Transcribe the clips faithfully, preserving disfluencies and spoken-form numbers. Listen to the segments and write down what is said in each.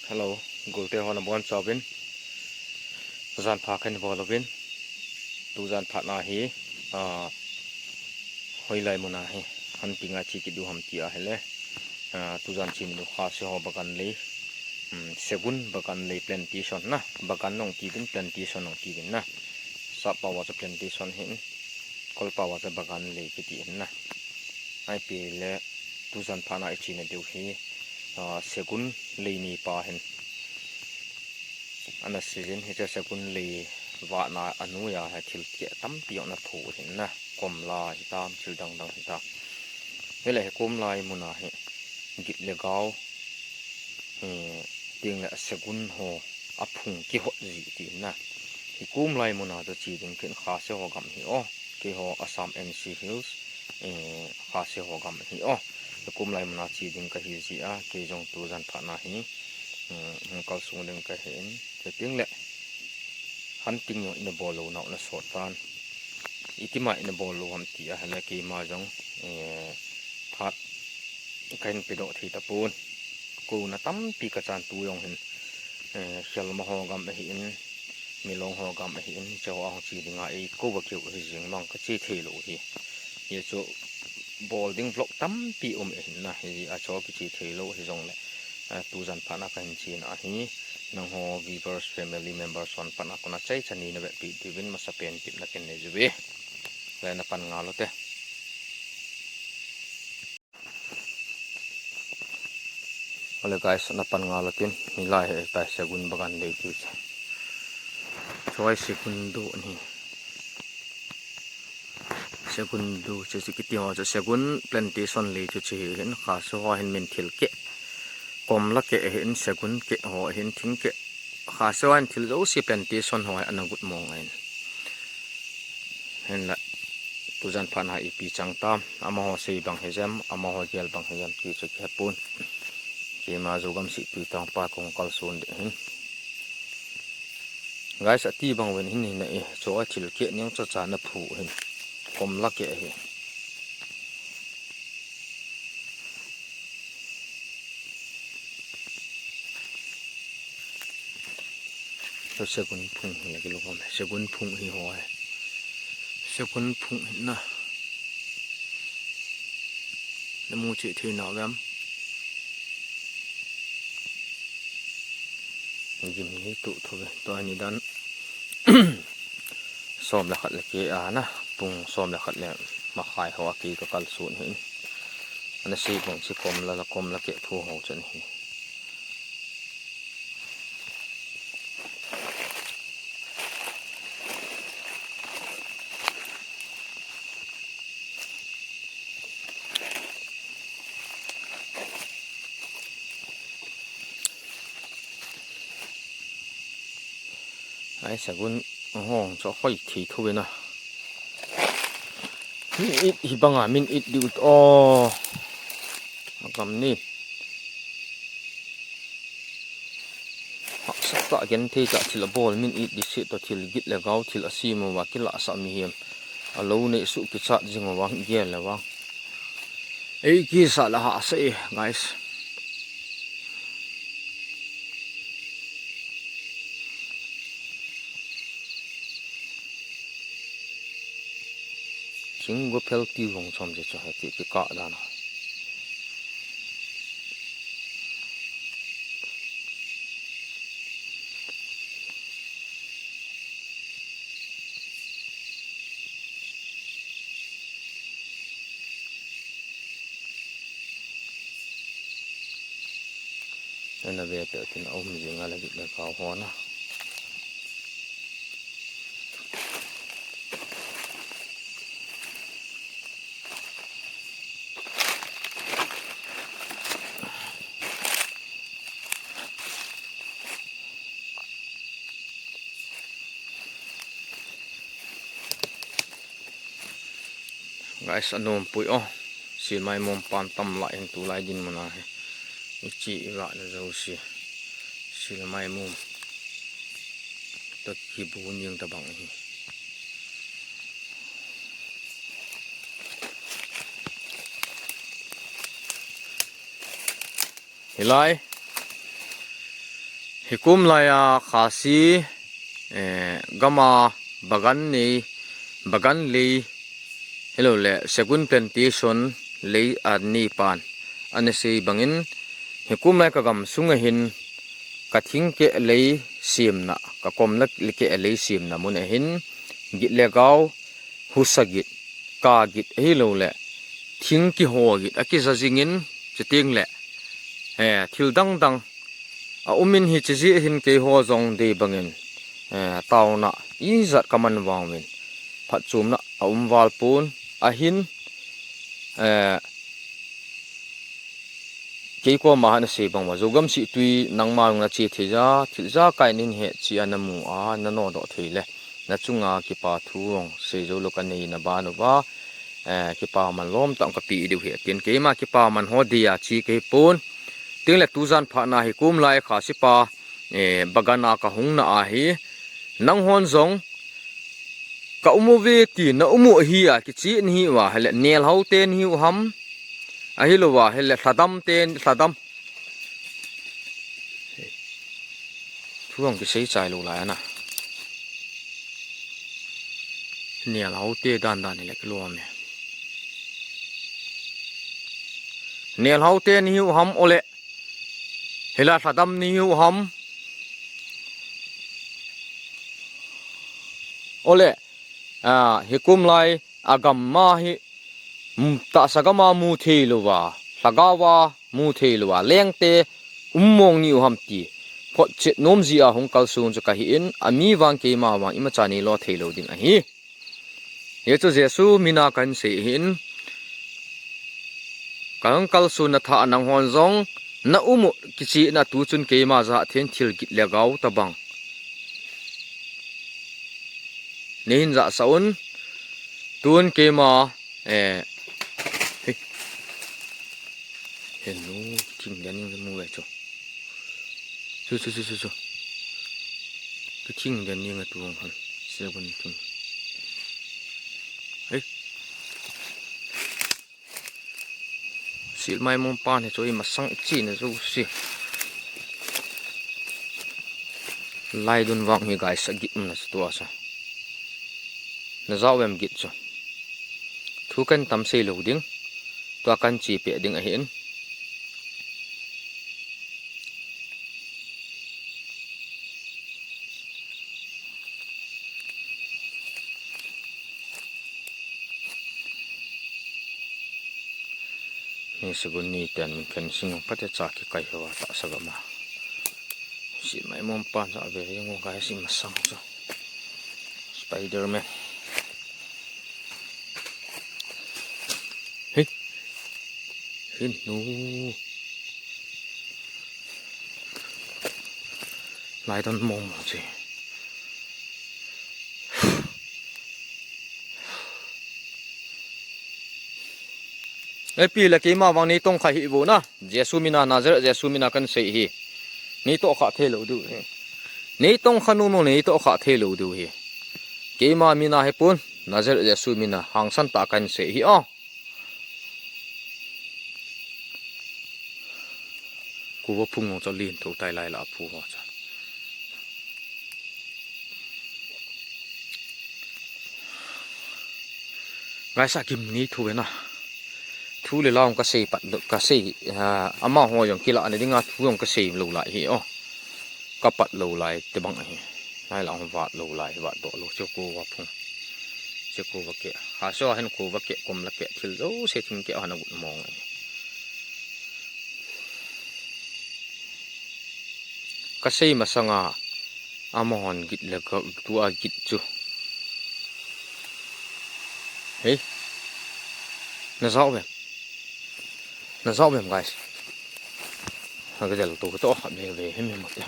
Hello, golte ho nabonchauvin. Jan pha kahin bol uvin. Tu jan pha na hi, ah, hoilai muna hi hunting a che kit diu ham ti ahile. Ah, tu jan che ni diu Khasi ho bagan lei. Hmm, Segun bagan lei plantation na. Bagan nong tiuvin, plantation nong tiuvin na. Sap pao a chu plantation hin. Kol pao a chu bagan lei kiti hin na. Ahipoi le tu jan pha na i che na diu hi, ah, Segun lei neipa hin. Ana seijin, hiche Segun lei vahna a noiya hi thil keh tampi ana phu hin na. Komla hitam, thil dang dang hitam. Hile hi komlai muna hi git le gao, eh, ting le Segun ho aphung kihot ji ti na. Hi komlai muna chu che ding kahin, Khasi ho gam hi o. Keiho Assam N C Hills, eh, Khasi ho gam hi o. Hi komlai muna che ding kahi jeh a, kei jong tu jan pha na hi, um, hung kalsong ding kahin. Chuting le hunting jong ina bol lou nau na sot tan. Itima ina bol lou ham ti ahile keima jong, eh, phat kahin pedoh thei tapon. Kouna tampi kachan tu jong hin, eh, Khelma ho gam ahin, Milong ho gam ahin, hiche ho a hung che dinga ei kouva keu hi jing mang kache thei lou hi. Hichu bol ding vlog tampi um ahin na, hijeh a chu kiche thei lou hi jongle, eh, tu jan pha na kahin che na hi, nangho viewers, family members hon pat a kona chai chan in na vetpi diuvin masapen tepna kahin nei jiuve. Le na pan ngal ute. Ole guys, na pan ngal utin, hilai hi tai Segun bagan lei ti chu. Choi Segun du ni. Segun du chu, chu kiti ho chu Segun plantation lei chu, chu hi hin Khasi ho hin min thil keh. Komla keh hin, Segun keh ho hin, thing keh. Khasi ho hin thil jouse plantation ho hi ana got mong ahin. Hinla, tu jan pha na ipi chang tam, amaho sei bang hi jem, amaho gel bang hi jem, ti chu kihe pon. Keima Zogam Sipi tangpa kong kalson ding hin. Guys, ati bang uvin hin hin na e, chu a thil keh ning chu cha na phu hin. Komla keh hi. Chu Segun phung hi la kilou ham. Segun phung hi ho e. Segun phung hi na. Na mu che thei nau vem. Gim ni tu tho ve. Tua ni dan. Som le khat le keh a na, pung som le khat le makhai ho a kei ka kalson hin. Ana sei bang chu komla la, komla keh thu ho chu ahi. Ai, Segun ho chu hoi thei tho ve na. Min it hi banga, min it diu to. Agam ni. Hahsat tah genthei tah thil abol, min it ding seh toh, thil git le gao, thil asem uva kilahsah mihem. Alou neisuh kichat jing uva, gel le vang. Ei kisa la hahsa e, guys. Thinggo phel ti vong chom je chu hiti kikah dan a. Ana ve peh tin a um jing a, la git le gao ho na. Guys, anom pui o. Silmai mom pan tam lai hin tulai dinmun a hi. Ichi i vah na jouse. Silmai mom. Toh kibu ning tabang hi. Hilai. Hikum laiya Khasi, eh, gama bagan nei, bagan lei, hilou le, segun plantation lei anei pan. Ana sei bangin, hikum lai ka gam sunga hin, ka thingkeh lei semna, ka komla keh lei semna mun ahin, git le gao, husa git, ka git, hilou le, thing kiho git, akija jingin, chuteng le, eh, thil dang dang, a umin hi chiji hin keiho jong dei bangin, eh, taona ijat ka man vang uvin, phatchomna a um val pon, ahin, eh, kei koma hana sei bang uva, Zogam sih tui nangma jong na che thei ja, thil ja kai nin he chi a na mu a, na nodoh thei le, na chunga kipa thu jong sei jou lou ka nei na ban uva, eh, kipa man lom tah ka pe diu hi, tin keima kipa man ho dia chi kei pon, tin le tujan phat na hikum lai Khasi pa, eh, bagan a ka hung na ahi, nang hon jong, ka um uve ti, na um u hi a, kichi ni hi uva, hile, Nelhao te ni hi u ham, ahilou va, hile, Lhadam te, Lhadam. Thu ang kisei chai lou lai ana. Nelhao te dan dan hile kilom e. Nelhao te ni hi u ham ole. Hila Lhadam ni hi u ham. Ole, a, hikum lai, a gam ma hi, mm, tahsa gama mu thei louva, lhagaova mu thei louva, lengte um mong ni u ham ti, photchet nom jia hung kalson chu ka hi in, ami vang keima vang imacha nei lo thei lou ding ahi. Hichu Jesu mina kan sei ahin, ka hung kalson na tha nang hon jong, na um u kichi na tu chun keima ja then thil git le gao tabang. Nei hin ja sa un, tun keima, eh, hei. Hello, thing den ning mu ve chu. Chu, chu, chu, chu, chu. Ka thing den ning a tu hon. Seven thing. Hei. Sil mai mong pan hi chu i masang i chi na chu si. Lai dun vang hi guys, a git um na chu tua sa. Na jao em git chu. Thu kan tam sei lou ding. Tua kan chi pe ding ahin. Ni segun ni ten min khen sing pate cha kikai hua tahsa gama. Si mai mong pan sa ve yung kai si masang chu. Spiderman. Hei. Hin nu. Lai don mong mong chi. Epi le keima vang nei tong kha hi vo na. Jesu mina, Nazareth Jesu mina kan sei hi. Nei toh kha thei lou diu hi. Nei tong kha nom nom nei toh kha thei lou diu hi. Keima mina hi pon, Nazareth Jesu mina hangsan tah kan sei hi o. Kuva phung ngong cha lin tho tai lai la phu ho cha. Ngai sa kim ni thu ve na. Thu le la ka sei pat lo, ka sei, ah, ama ho jong kila ani dinga thu jong ka sei lou lai hi o. Ka pat lou lai te bang ahi. Lai la hung vat lou lai, vat doh lou, chu kuva phung. Chu kuva keh. Ha so hin kuva keh, kom la keh, thil jouse thing keh hana gut mong ahi. Ka sei masanga, amahon git le ka tua git chu. Hei. Na jao ve. Na jao ve, guys. Ha ka del to ka to ha ve ve hem hem te.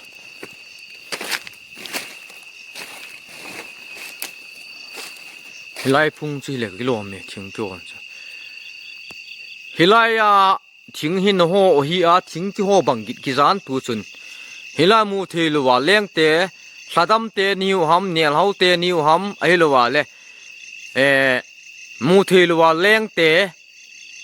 Hilai phung chu hile kilom e, thing kihon chu. Hilai a thing hin ho hi a, thing kiho bang git kijan tu chun. Hilai mu thei louva lengte, Lhadam te ni u ham, Nelhao te ni u ham, ahi louva le. Eh, mu thei louva lengte,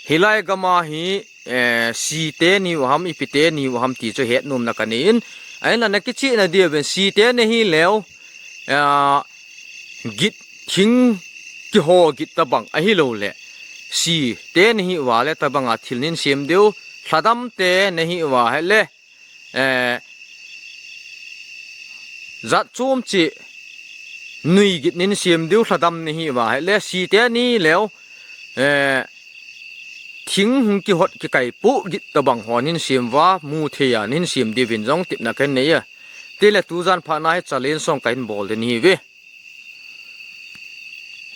hilai gama hi, eh, si te ni u ham, ipi te ni u ham ti chu het nom na ka nei in, Ahinla nakichihna diuvin site nahi leu, ah, git thing kiho git tabang ahilou le, site nahi uva le tabanga thil nin sem diu, lhadam te nahi uva hile, eh, jat chom chi nui git nin sem diu, lhadam nahi uva hile, site nahi leu, eh, thing hung kihot kikai pu git tabang ho nin sem uva, mu thei a nin sem diuvin jong tepna kahin nei e. Tile tujan phat na hi challenge song kahin bol ding ahi ve.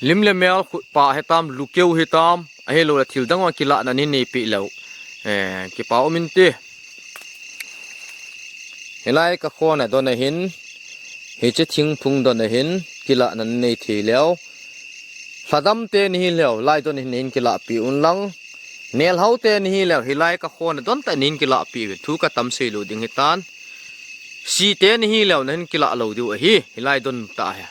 Lim le mel khut pa hitam, lukeu hitam, ahilou le thil dang a kilahna nin nei peh leu, eh, kipa um inte. Hilai ka khon a don ahin, hiche thingphung don ahin, kilahna nin nei thei leu. Lhadam te nahi leu, lai don ahin, nin kilah peh un lang. Nelhau te nahi leu, hilai ka khon a don tah nin kilah peh uvin, thu ka tam sei lou ding hitan. Site nahi leu, nahin kilah lou diu ahi, hilai don tah hi.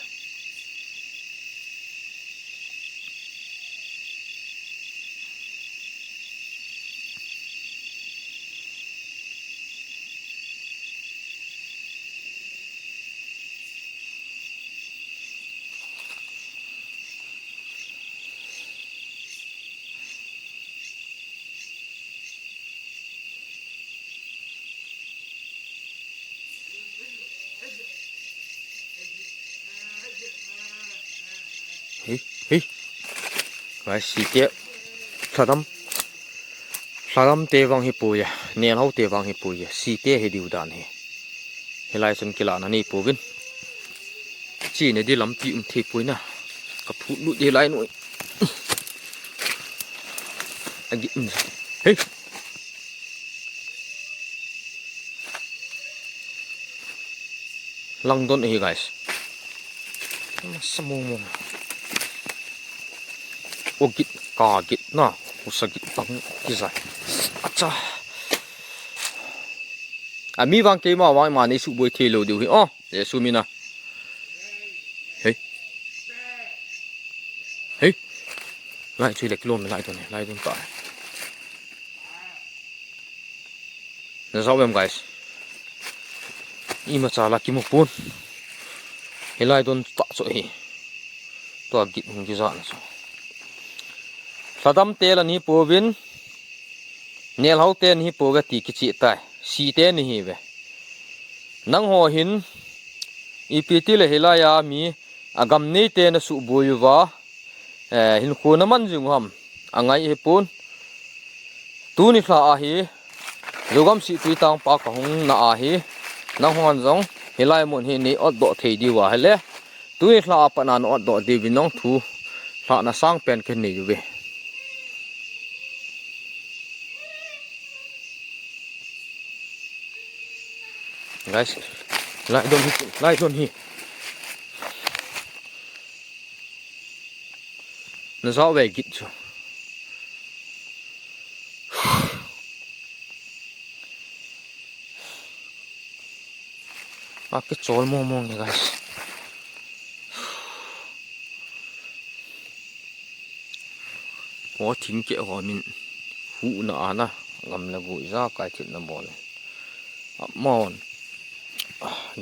Hei, hei. Guys, site. Lhadam. Lhadam te vang hi poi e. Nelhau te vang hi poi e. Site hi diu dan hi. Hilai chun kilahna nei pouvin. Chihna di lampi um thei poi na. Ka phut lut di lai noi. Agi um. Hei. Langdon ahi, guys. Masa mong mong. O git, ka git na. Husa git bang kijai. Acha. Ami vang keima vang ima nei suboi thei lou diu hi. Oh, Jesu mina. Hei. Hei. Lai chui le kilom lai don, lai don ta. Na jao em, guys. Imacha la kimu pon. Hilai don tah chu ahi. Tua git hung kijana chu. Lhadam te la nahi pouvin. Nelhau te nahi pouve ti kichih tai. Site nahi uve. Nangho hin ipi tile hilai a mi agam nei te na suboi uva. Eh, hinkho na man jing u ham, angai hi pon. Tuni lha ahi, Zogam Sihtui tangpa ka hung na ahi, nanghon jong hilai mun hi nei otdoh thei diu ahile, tuni lha a pat na na otdoh diuvin nong thu lhahna sangpen kahin nei uve. Guys, lai don hi, lai don hi. Na jao ve git chu. Akichol mong mong e, guys. Ho thing keh ho min huhna ana gam le gui jakai thilna bol. Amahon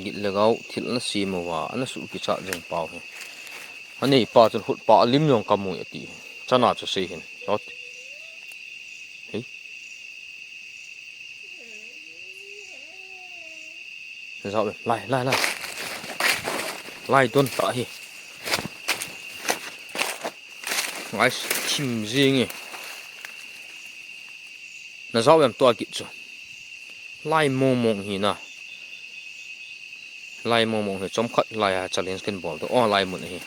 git le gau thil ana sem uva, ana suh kichat jing pau hi. Anei pa chun hut pa lim jong kamu e ati. Chana chu sei hin. Hot. Hei. Jao em, lai, lai, lai. Lai don ta hi. Guys, thim jing e. Na jao em tua git chu. Lai mong mong hi na. Lai mong mong hi chomkhat lai a challenge kahin bol tu. Oh, lai mun hi.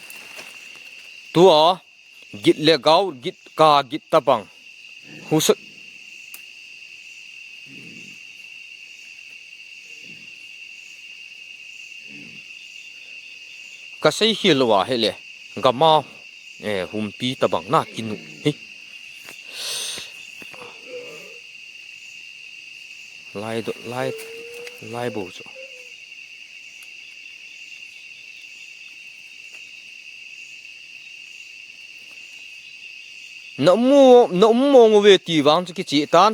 Tua git le gau, git ka, git tabang. Husa. Ka sei hi lou a hile. Gama, eh, humpi tabang na kinu. Hi. Lai do, lai, lai bo chu. Na um, na um mong uve ti vang chu kichih tan.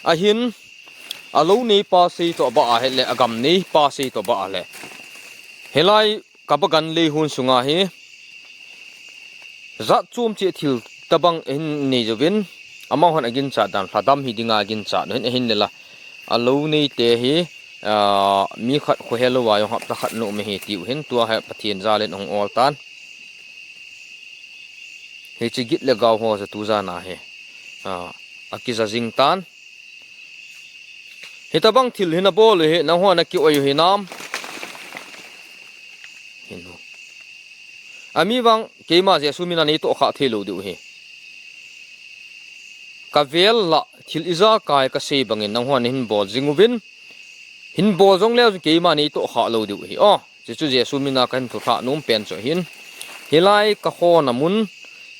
Ahin, Alou neipa sei toh bah ahile, agam neipa sei toh bah ahile, hilai ka bagan lei hon sunga hi jat chom cheh thil tabang ahin nei jouvin, amahon aginchat dan lhadam hi dinga aginchat u hin ahin nela. Alou neite hi, ah, mi khat khohel louva jong hapta khat nom ahi tiu hin, tua hi Pathen jalin ahung ol tan. Hiche git le gau ho chu tujan a hi, ah, akija jing tan. Hitabang thil hi nabol u hi, nangho nakioi u hinam? Hin u. Ami vang, keima Jesu mina neitoh khah thei lou diu hi. Kavel lah, thil ijakai kasei bangin, nangho nahin bol jing uvin. Hin bol jongleu chun keima neitoh khah lou diu hi. O, chuchu Jesu mina kahin thulhah nom pen chu ahin. Hilai kakhona mun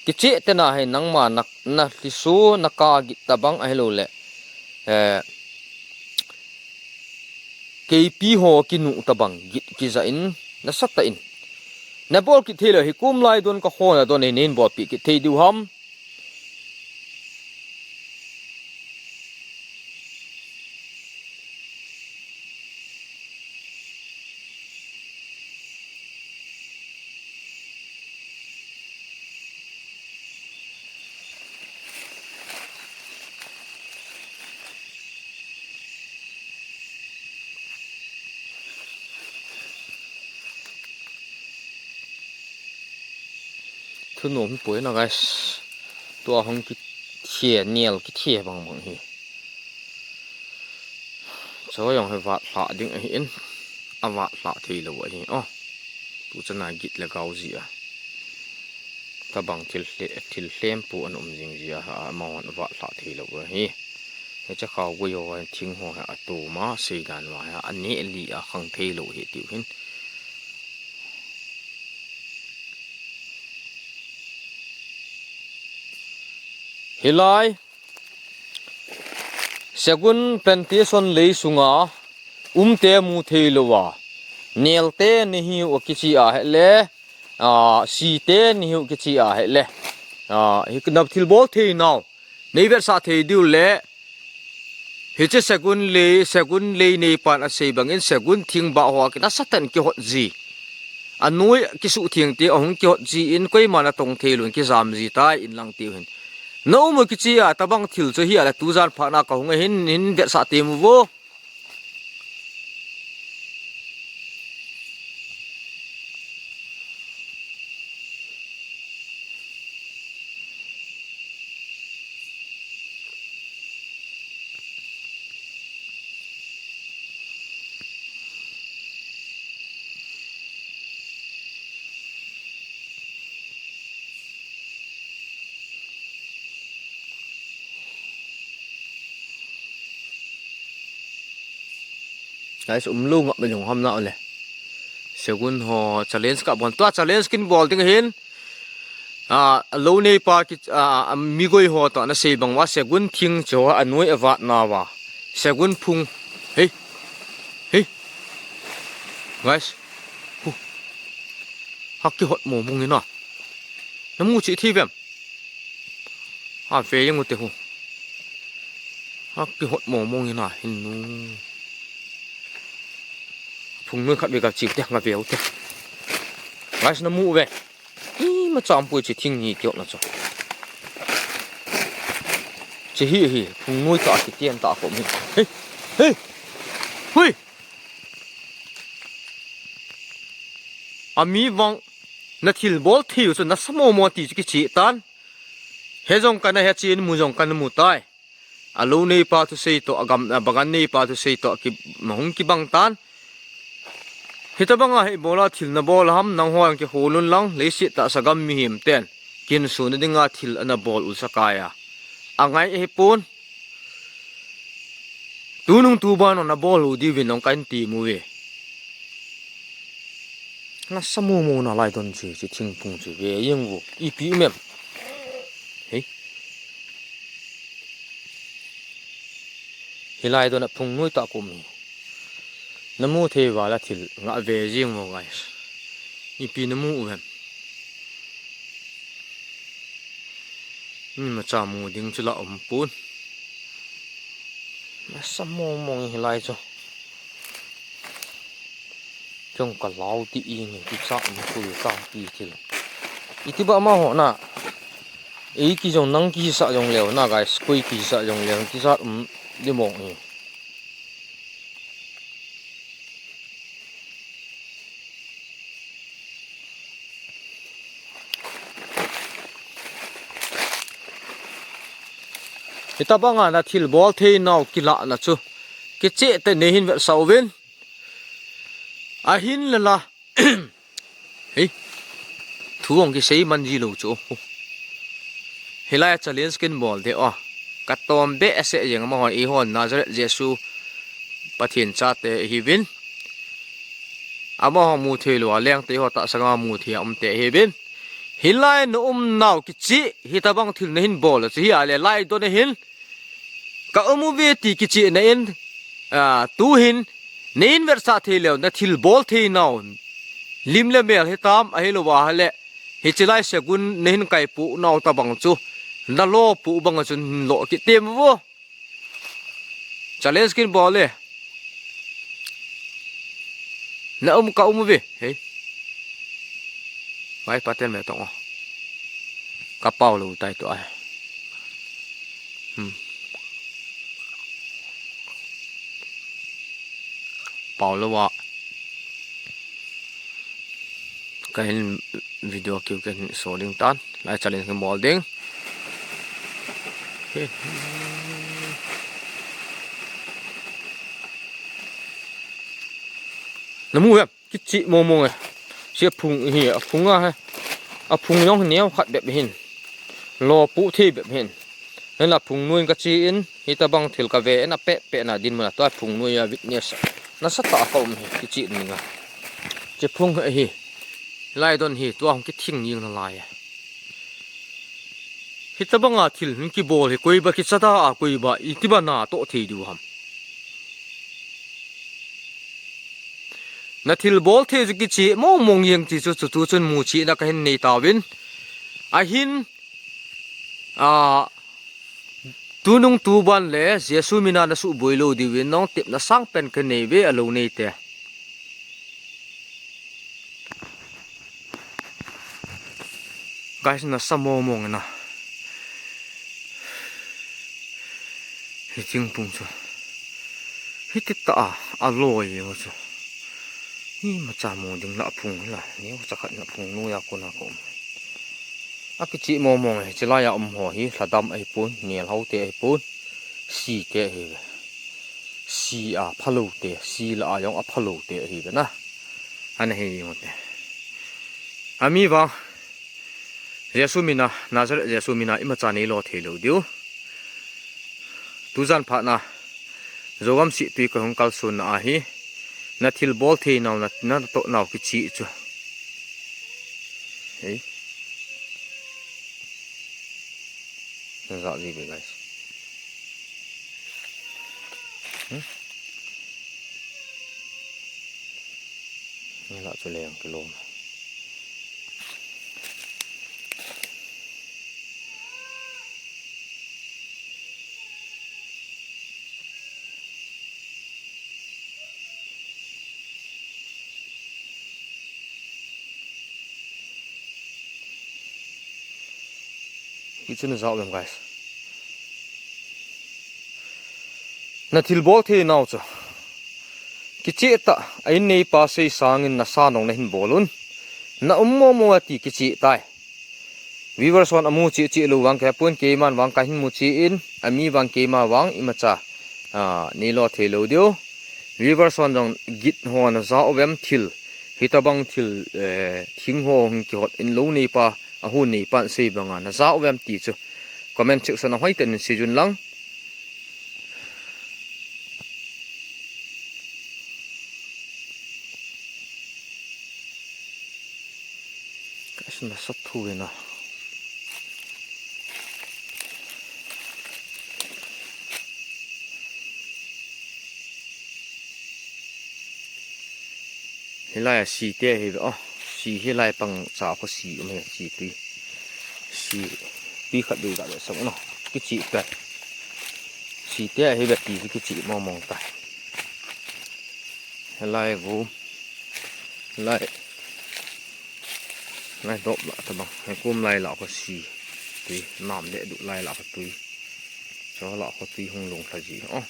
kicheh tena hi nangma na, nalhiso, naka git tabang ahilouleh, eh, keipi ho kinu tabang git kija in, nasatah in nabol kit thei leu hi, kum lai don kakhona don hi neihin bolpeh kit thei diu ham? Thunom hipoi na, guys. Tua hung kithia, nel kithia bang bang hi. Chu jong hi vatlhah ding ahin, avatlhah thei lou ahi. O, tuchan a git le gau jeh a, tabang thil hle, thil lhem pu ana um jing jeh a, amahon avatlhah thei lou ahi. Hiche khao gui ho, thing ho hi atom a, seidan uva hi aneh li a khang thei lou ahi tiu hin. Hilai Segun plantation lei sunga umte mu thei louva, nelte nahiu kichi ahile, a, site nahiu kichi ahile, a, hi na thilbol thei nau, nei vetsah thei diu le, hiche Segun lei, Segun lei neipan asei bangin Segun thing bah ho a kinasatah in kihot ji. Anoi kisuh theng te ahung kihot ji in, koiman atong thei lou in kijam ji tai in lang tiu hin. Na um u kichi a, tabang thil chu hi a le tujan phat na kahung ahin, hin vetsah temu vo. Guys, umlou ngap mai jong ham nau le. Segun ho challenge kabol. Tua challenge kin bol ding ahin. A, lou neipa ki, a, a, migoi ho toh nasei bang uva, Segun thing chu anoi avat nauva, Segun phung. Hei. Hei. Guys. Hu. Hah kihot mong mong in a. Namu cheh thei vem? Ave jeng u te hu. Hah kihot mong mong in a hin nu. Phung noi khat ve ka chim te, nga ve u te. Guys, namu uve. Imacha umpoi, hiche thing hi kihotna chu. Hiche hi, hi, phung noi tah kitian tah khom hi. Hei, hei. Hui. Ami vang, na thilbol thei u chu nasa momo ti chu kicheh tan. He jong kana he, chen mu jong kana mu tai. Alou neipa thusei toh, agam, abagan neipa thusei toh, ki, mahung kibang tan. Hitabanga hi ibola thil nabol ham, nangho jong kihol un lang, leiset tahsa gam mihem ten kihinso na dinga thil ana bol u sakai a, angai ahipon. Tunung tuban nabol u diuvin nong kahin temu ve. Nasa momo nalai don chu, chu thingphung chu ve jeng vo. Ipi um em? Hei. Hilai don a phung noi tah kom hi. Namu thei val a thil nga ve jeng vo, guys. Ipi namu u em? Imacha mu ding chu la um pon. Nasa mong mong hilai chu. Chong ka lau ti i ni ti cha ma tu ta pi thil. Iti ba ma ho na. Ei ki jong nang ki sa jong leo na guys, koi ki sa jong leo ti sa um di mong hi. Hitabanga na thil bol thei nau kila na chu. Kiche te nei hin vetsah uvin. Ahin la la. Hei. Thu ong kisei man ji lo chu. Hilai challenge kin bol de o. Ka tom be ase jeng ma hon i hon Nazareth Jesu Pathen chate hi vin. Ama ho mu thei lou a, leng te ho ta sanga mu thei a um te hi vin. Hilai na um nau kichi, hitabang thil na hin bol a chi hi a le lai don a hin. Ka um u ve ti kichi na in, a, tu hin, na in ver sa thei leu, na thil bol thei nau. Lim le mel hi tam, a hi lo wa ha le. Hi chi lai se gun na hin kai pu nau tabang chu. Na lo pu bang a chun lo ki tem vo. Challenge kin bol le. Na um ka um ve. Hei. Vai paten me tong o. Ka pau lo tai to ai. Hmm. Pau lo wa. Ka hin video kiu ka hin so ding tan. Lai challenge ka bol ding. He. Na mu ve, kichi mo mo nge. Si a phung hi, a phung a he. A phung jong neo khat bep hin. Lo pu thi bep hin. Hen a phung nuin ka chi in, hitabang thil ka ve, en a pet pet na din mun a tua phung nui a witness. Na sa ta ka um hi, kichi ni nga. Chi phung hi. Lai don hi, tua hong kithing ning na lai. Hitabanga thil hin kibol hi koi ba kichata a koi ba iti ba na to thei diu ham. Na thil bol thei chu kichi mo mong yeng ti chu chu tu chun mu chi na ka hin nei tawin. A hin, a, tunung tu ban le Jesu mina na su boi lo diu in nong tep na sang pen ka nei ve a lo nei te. Guys, na sa mo mo na. Hi thingphung chu. Hi ti ta a, a lo ye chu. Hi ma cha mo ding la phung la. Ni cha khat na phung nu ya ko na ko. A kichi mo mo nge, chi lai a um ho hi, hladam ahi pun, nel hau te ahi pun, si te ahi ve. Si a phalo te, si la a jong a phalo te ahi ve na. Ana hi jong te. Ami va, Jesu mina, Nazareth Jesu mina, ima cha nei lo thei lo diu. Tujan phat na, Jogam si tui ka hung kal sun na ahi. Na thil bol thei nau, na, na to nau kichi chu. Hei. Na za ji ve, guys. Hmm? Ni la chu leng kilom. Kichun na jao em, guys. Na thil bol thei nau chu. Kichi ta, a in nei pa sei sangin na sa nong na hin bol un. Na um mo mo a ti kichi tai. Viewers hon amu chi chi lo vang ka pun keiman vang ka hin mu chi in, ami vang keima vang ima cha. A, nei lo thei lo diu. Viewers hon jong git hon a za ovem thil. Hitabang thil, eh, thing ho hung kihot in lo nei pa, a hun nei pan sei banga na za ovem ti chu. Comment section a hoi ten sei jun lang. Ka sun na sa thu ve na. Hilai a si te hi ve, oh, si hilai pang cha kho si um he si tui. Si tui khat dui ga le sa no. Kichi pe. Site ahi bep ti hi kichih mong mong ta. Helai gu. Lai. Lai dop lah tabang. He kum lai lah ko si. Tui nam le du lai lah ko tui. Cho lah ko tui hung lung tha ji. Oh.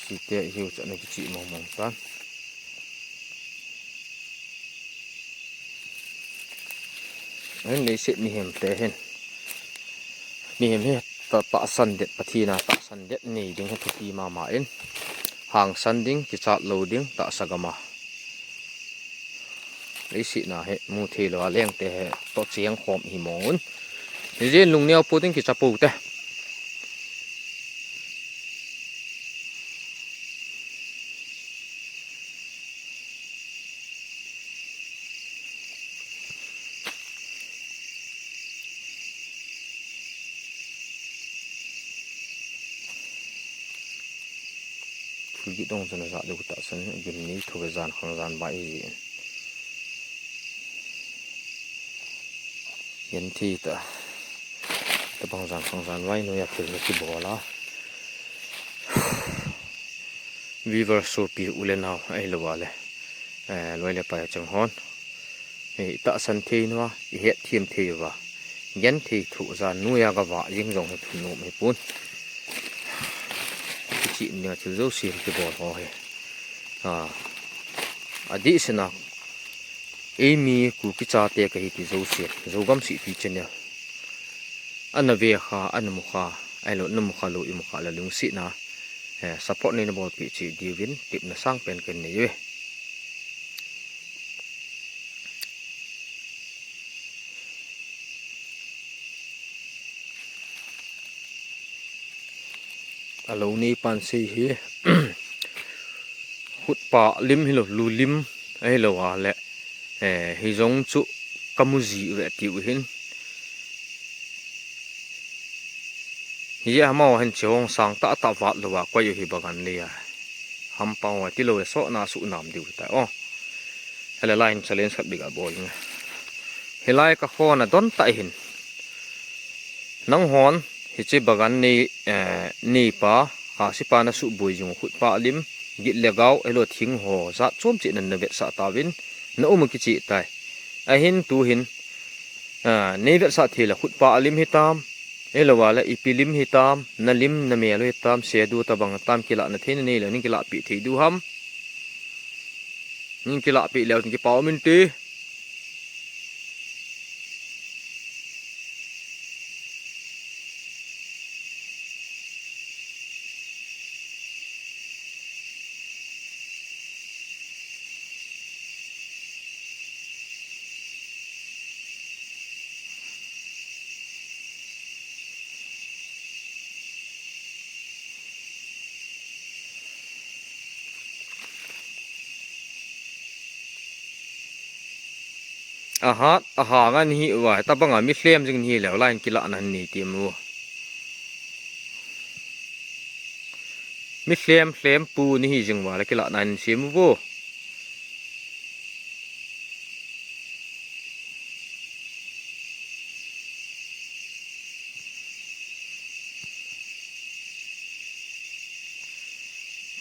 Site hiu cha na kichih mong mong tan. Ahin leiset mihem te hin. Mihem hi ta, tahsan det Pathen a tahsan det nei ding hi thupi mama in. Hangsan ding, kichat lou ding, tahsa gam a. Leiset na hi mu thei lou a leng te hi to cheng khom hi mong un. Hijeh in lungneo pou ding kicha pou te. Thulgit dong chun ajah deu tahsan, gimnei thu ve jan khang jan bai hi jin. Genthei ta. Tabang jan khang jan bai noiya thil na kibol a. Viewers sopi u le nao ahilou a le. Eh, loi le pai chang hon. Hi tahsan thei nua, i het thiem thei uva. Genthei thu jan noiya gava jing jong hi thunom hi pon. Kichih nia thil jouse kibol ho hi. Ah. Adih sina. Eimi Kuki chate kahi ti jouse. Zogam Sihpi channel. Ana ve kha, ana mu kha, ahilou, na mu kha lou, i mu kha le lungsetna, eh, support nei na bolpeh cheh diuvin, tepna sang pen kanei uve. Alou nei pan sei hi, khutpa lim hilou, lu lim ahilou a le, eh, hijong chu kamu ji uve tiu hin. Hijeh a amaho hin chehong sang tah tah vat louva koi u hi bagan lei a. Hampang uva tilou le sotna suhnam diu hitai o. Hele lai hin challenge khat beh ga bol inge. Hilai ka khon a don tah hin. Nanghon hiche bagan nei, eh, neipa, khasipa na suboi jing u khutpa lim, git le gao, ahilou thing ho, jat chom cheh nan na vetsah tauvin, na um u kicheh tai. Ahin tu hin, ah, nei vetsah thei le khutpa lim hitam, ahilou a le ipi lim hitam, na lim na mel u hitam, sedu tabang hitam, kilahna thei na nei le nin kilahpeh thei diu ham. Nin kilahpeh leu tin kipa um inte. Ahat, ahang a nahi uva, tabang a mi lhem jing nahi leu, lai in kilahna nei ti mo. Mi lhem, lhem pu nahi jing uva, le kilahna nei ti mo vo.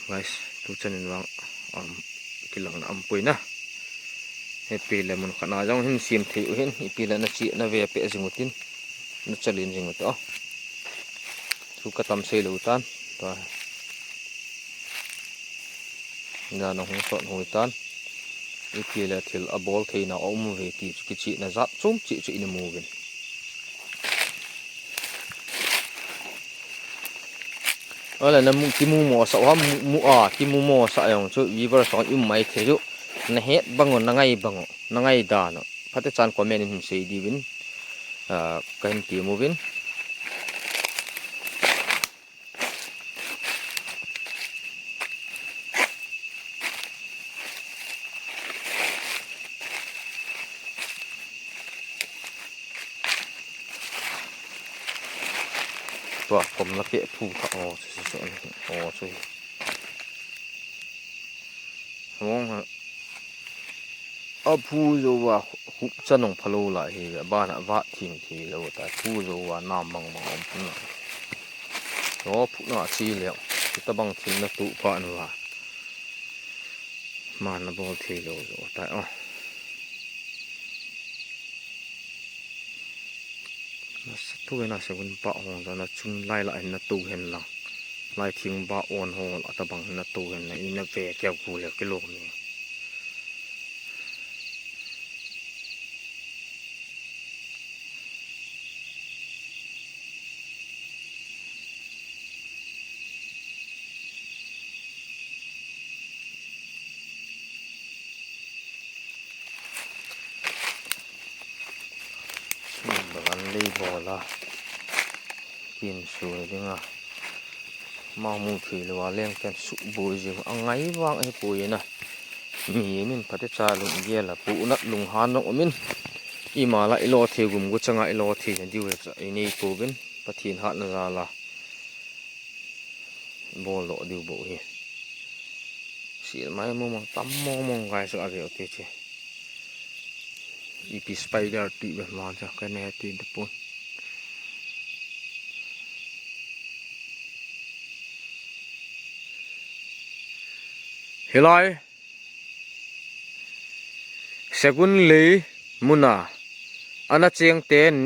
Guys, tu chan in vang, um, kilahna um poi na. Ipi le mun khat na jong hin sem thei u hin, ipi le na chi na ve peh jing u tin, na challenge jing u te o. Thu ka tam sei lou tan, tua. Jan a hung sot hung tan. Ipi le thil a bol theina a um ve ti chu kichihna jat chom cheh chu ina mu uvin. Ole na mu, kimu mo sa u ham, mu, mu a, kimu mo sa jong chu viewers hon i um mai thei u. Na het bang u, na ngai bang u, na ngai dan u. Phatechan comment in hin sei diuvin. Ah, ka hin ti mu uvin. Tua kom la pe phu tha o, chu, chu, chu, o, chu. Hong ha. A phu jou va hup cha nong phalou la hi, a ban a vat thing thei lou ta, phu jou va nam mang mang um pun la. Ho phu na chi le, ta bang thil na tu pa na va. Man na bol thei lou jou ta o. Na sa tu na sa gun pa hong na chung lai la na tu hen lang. Lai thing ba on ho la ta bang na tu hen na i na ve keu ku le ki lo mi. Bagan lei bol a. Kin su ding a. Ma mu thei lou a leng ken su boi jing a ngai vang e poi na. Mi min pate cha lung gel a pu nat lung han nong min. I ma la i lo thei gum gu changa i lo thei na diu cha i nei ko bin. Pathin hat na za la. Bol lo diu bo hi. Sil mai mo mong tam mo mong gai sa a ve o te che. Ipi spider ti be ma cha ka ne ti de pun. Helai. Segun lei muna ana cheng ten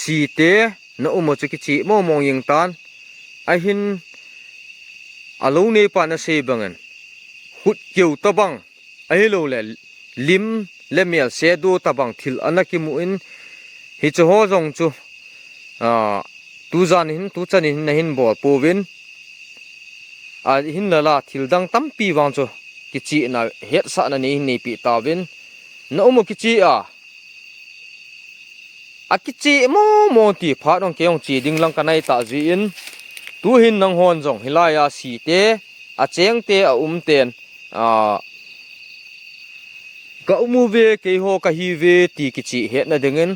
si te na um o chu kichi mo mong yeng tan. Ahin a lo nei pa na sei bangin khut keu ta bang. Ahi lo le lim le mel se do ta bang thil ana kimu in hi chu ho jong chu, a, tu jan hin, tu chan hin na hin bol po vin. A hin la la thil dang tampi vang chu kichi na het sa na nei hin nei pi ta vin. Na um o kichi a. A kichi mo mo ti phat ong ke ong chi ding lang ka nai ta ji in. Tu hin nang hon jong hilai a si te, a cheng te, a um ten, a, ka um u ve, kei ho ka hi ve ti kichi het na ding in.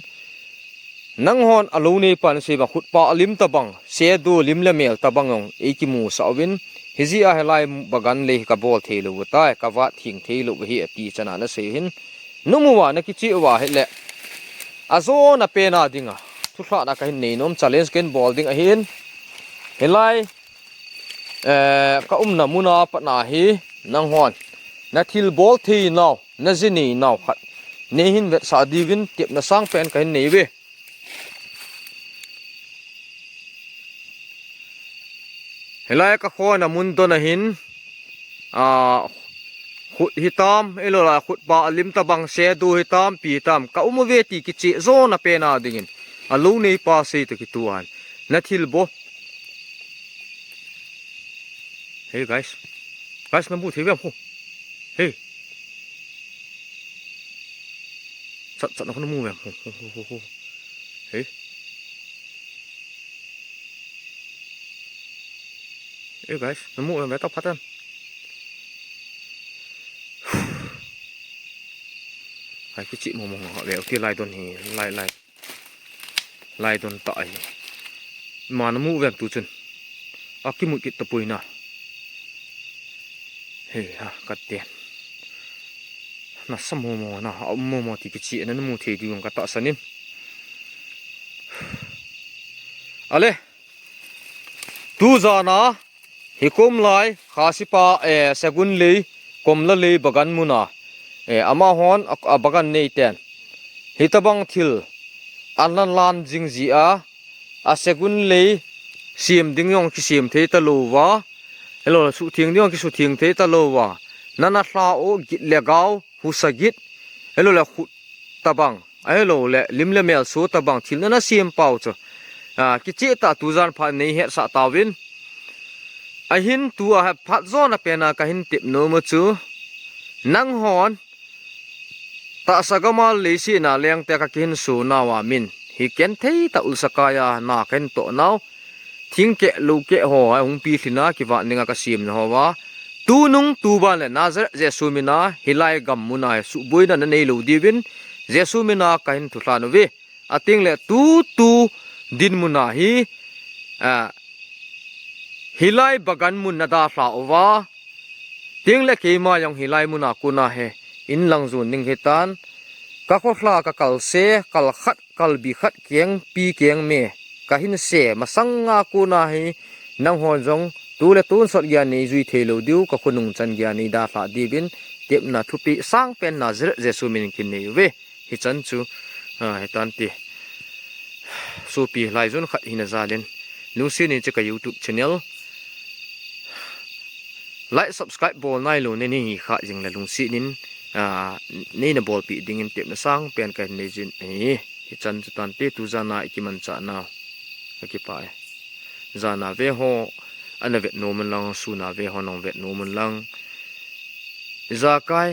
Nang hon a lo nei pan se ba khut pa a lim ta bang, se do lim le mel ta bang ong ei kimu sa vin. Hi ji a helai bagan lei ka bol thei lo u tai, ka vat thing thei lo u hi a ti chana na sei hin. Nu mu va na kichi u va hi le. A zo na pe na ding a. Thu hla na ka hin nei nom challenge ken bol ding a hin. Helai, eh, ka um na muna pa na hi nang hon. Na thil bol thei nau, na ji nei nau khat. Nei hin vet sa di vin tep na sang pen ka hin nei ve. Helai ka khon a mun don a hin, a, khut hi tam, elo la khut pa a lim ta bang se du hi tam, pi tam, ka um u ve ti kichi zo na pe na ding in. A lo nei pa sei ta ki tu an. Na thil bo. Hey guys. Guys, na mu thei ve am khu. Hey. Chat chat na khu na mu ve am khu. Khu, khu, khu, khu. Hey. Hey guys, na mu ve am ve ta phat an. Hai kichi mo mo nga ve ti lai don hi, lai lai. Lai don ta hi. Ma na mu ve am tu chun. A kimu kit ta pui na. Hei ha, ka te. Na sa mo mo na, a um mo mo ti kichi na mu thei di ka ta sanin. Ale. Tu jana, hi kom lai, Khasipa, eh, Segun lei, Komla lei, bagan muna, eh, ama hon, a, a bagan nei ten. Hi ta bang thil, an lan lan jing ji a, a Segun lei, sim ding yong ki sim thei ta lo va, hello, su thing ding yong ki su thing thei ta lo va, nana hla o git le gau, husa git, hello le khut ta bang, ahilo le lim le mel so ta bang thil nana sim pau chu. A, kichi ta tu jan pha nei het sa ta vin. A hin tu a phat zo na pe na ka hin tip no mo chu. Nang hon, ta sa gama lei si na leng te ka kin su na wa min. Hi ken thei ta ul sa ka ya na ken to nau. Thingkeh, lohkeh ho, a hung pi thlina, kivat ninga ka siam na ho va. Tunung, tuban le Nazareth Jesu mina, hilai gam muna, suhbuina na nei lo diuvin, Jesu mina ka hin thuhlan uve. A ting le tutu din muna hi, a, hilai bagan mun na da hla uva. Tengle keima jong hilai muna kona hi in lang jon ding hitan, ka kholha ka kalse, kal khat, kalbi khat keng, pi keng me, ka hinse masanga kona hi, nanghon jong tule tonsot geiya nei jui thei lou diu, ka khonung chan geiya nei dalhah diuvin, tepna thupi sangpen na Nazareth Jesu min in kin nei uve. Hichan chu, ah, hitante. Sopi lai jon khat hina jalin, lungset in hiche ka YouTube channel like, subscribe bol nailou nei hi kha jing le lungset in, ah, neina bolpeh dingin tepna sangpen kahin nei jin ahi. Hichan chu tante, tu jana i kimanchah nau ka kipah e. Jana ve ho ana vet nom un lang, suna ve ho nahung vet nom un lang. Ijakai,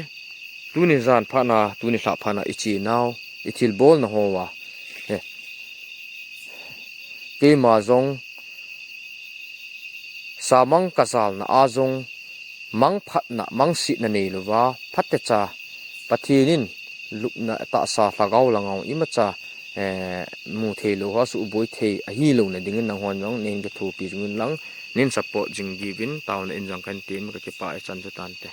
tuni jan phatna, tuni lhah phatna i chenau, i thilbolna hoa, he, keima jong samang ka jalna a jong mangphatna, mangsetna neilouva, phatecha Pathen in lupna tahsa lhagao langa imacha, eh, mu theilou ho, suboi thei ahilouna dingin nanghon jong neihin kithopi jing un lang, neihin support jing diuvin taona in jong kahin tem, ka kipah e, chan chu tante.